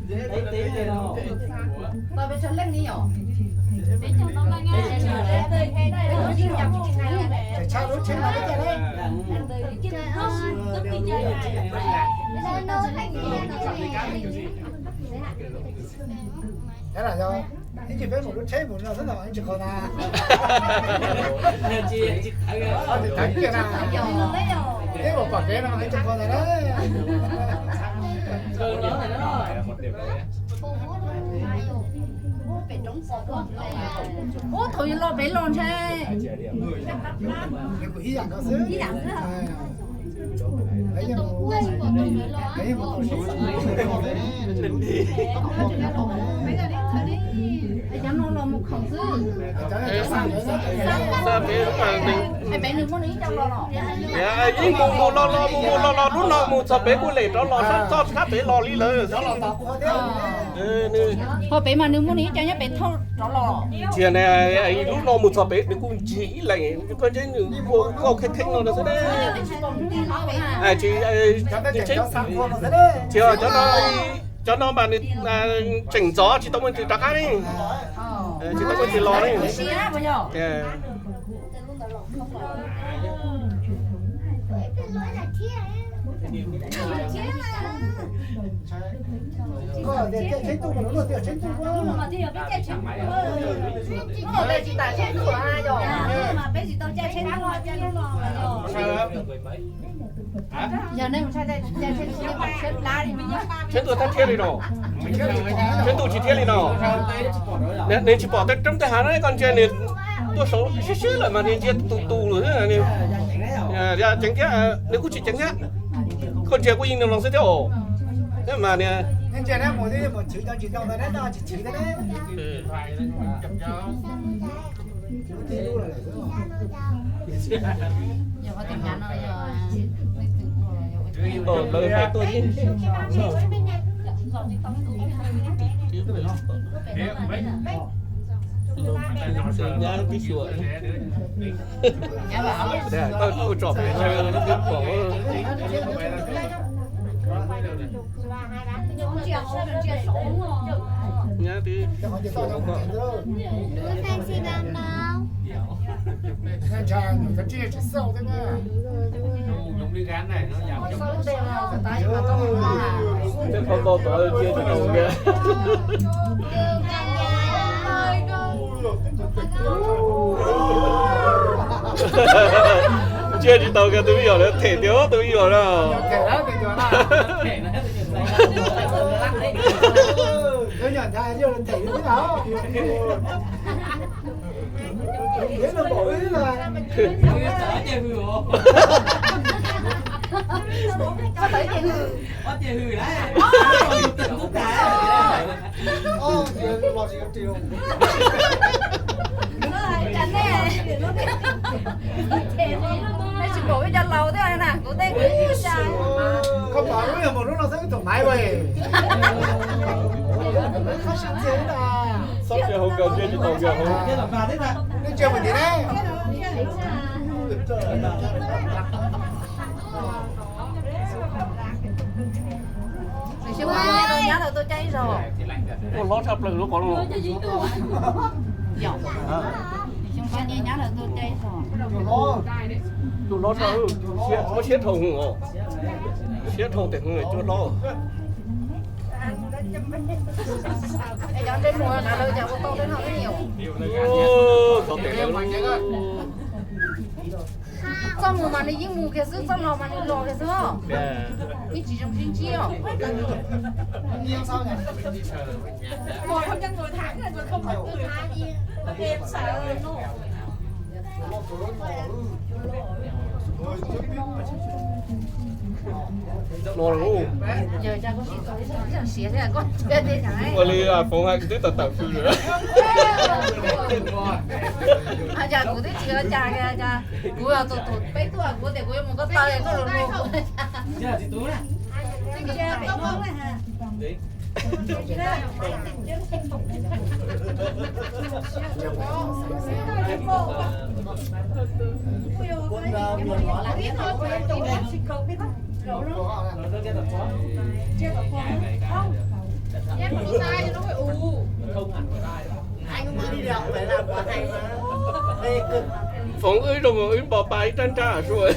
Tau peb tsawg leej ni yom? Tshaj lub tsheb no peb tag lawm. Tab lam yog ib ntsis peb mus lub tsheb mus no xwb no ib ntsis qhov na. Tsis thaiv kiag na. Peb mus pom kev no ib ntsis qhov ntawd na. Ub, thaum yus los pem los ntshe ib yam nkaus xwb. Cov no los mus khoom xwb. Pem nws muaj nws ib co los los. Ib mus mus los los mus mus los los lub no mus txog pem kuj lem rov los sab txoj sab pem los li lawm. Ho pem mas nws muaj nws ib co nyob pem thauj rov los. Tiag na, lub no mus txog pem nws kuj ncig ib leeg, koj ntshe nws ua kauj kheej kheej no xwb ne. Tsis, cov no, cov no mas nws tseem ntxov tsis tau muaj tus rov qab ne. Tsis tau muaj tus los ne. Tsheb tuaj thiab li no. Tsheb tuaj tsis thiab li no. Nws tsis pom tej roob tej hav no koj ntsia nws tuaj saud siab siab lawm mas nws ntsia tus tus lawm. Ceev thiab, nws kuj tsis ceev thiab. Koj ntsia kuj yeej nws los xwb thiab os. Thiab mas nws Lawv hais tuaj nyab pib xyuas. Koj tsom pom. Nyab twb xyuas koj. Tej qhov ntau tod ntsia tsis tau kiag. Ntsia tsis tau kiag tus me nyuam na, them tiag tus me nyuam na. Tsis pom ib co laus thiab na, kuv tej kuv ib tsa. Koj pom lub yog mus lub no xwb tus maiv ua. Txhob tsis hauv kawg, ntsia tsis tau kawg hauv. Nej ntsia mus tim ne. Xyoo no nyab lawv tuaj caij ib zaug. Tuaj hlob tshaj plaws lub qhov no. Xyoo no nyab lawv tuaj caij ib zaug. Tuaj hlob tshaj, muab siab dhau hwv os. Siab dhau tes hwv cuab hlob. Txoj mus mas nws yeej mus kiag xwb, txoj los mas nws los kiag xwb. Yeej tsis zoo sib ntsib os. Ua li foov hais twb tawm tawm fws lawm. Kuv twb tsis ua cas, kuv tus peb tuaj kuv tias kuv yuav mus koj taw tuaj lus lus. Foom wb zoo wb npo pa ib rab nrab sua.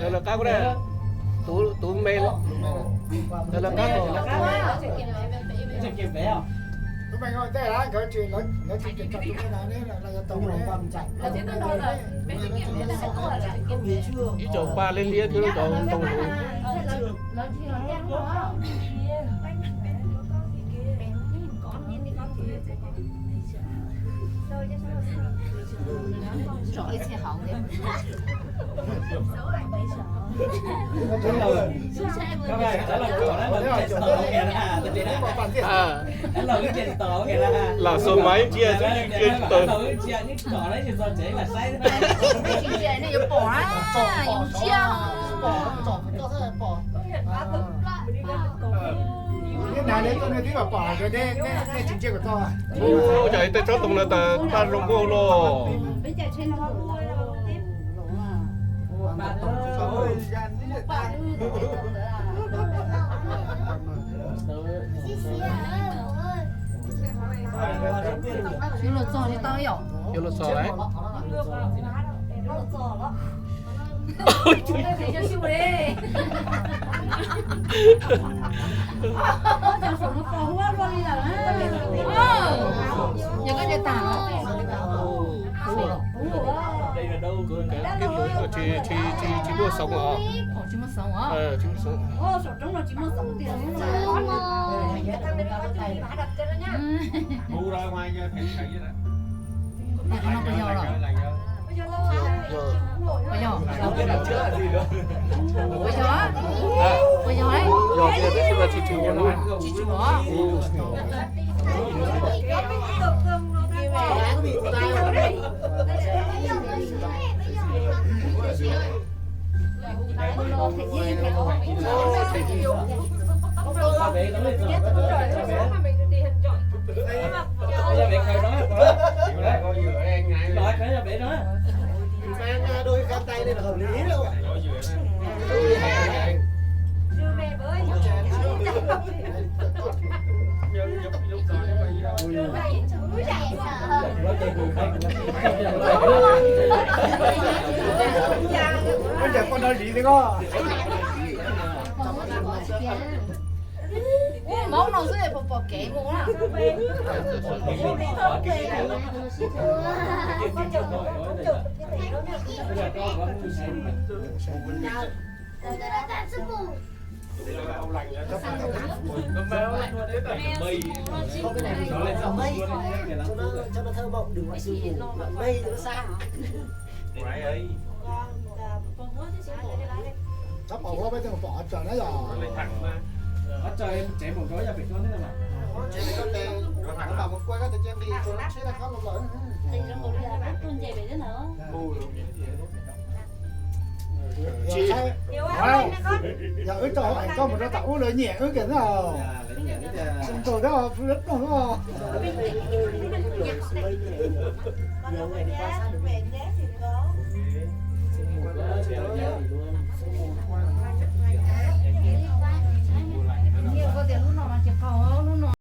Lawv qab, tus me, lawv qab. Ib tsoom pa liab liab thiab lub cov ntoo luv. Lam xaus mas ib ntsia xwb tsis tau. Ua cas tej tsob ntoo no tas paj zoo nkauj los. Yuav luag txog tsis tau yom? Yuav luag txog lawm. Yog koj de tag los? Tsis muaj xoov os. Tsis muaj xoov. Puas yog los? Puas yog? Puas yog? Puas yog? Tsis tshua. Ua cas poj nrog zis li koj? Ua hmoob no xwb puas pom kev mus na? Txhob pom huab peb tej mus pom qhov tsaws na yom. Qhov tsaws tsev npaum nkaus yog pem koj thiab na. Tsev pem koj tes, mam mus kua koj tes cia nqis tsuas lub tsheb laj khob los lawm. Yog wb tso hauv es koj mus rau tom ub lawv nyiam wb kiag na. Tsis nkaus thiab pw dab roog na.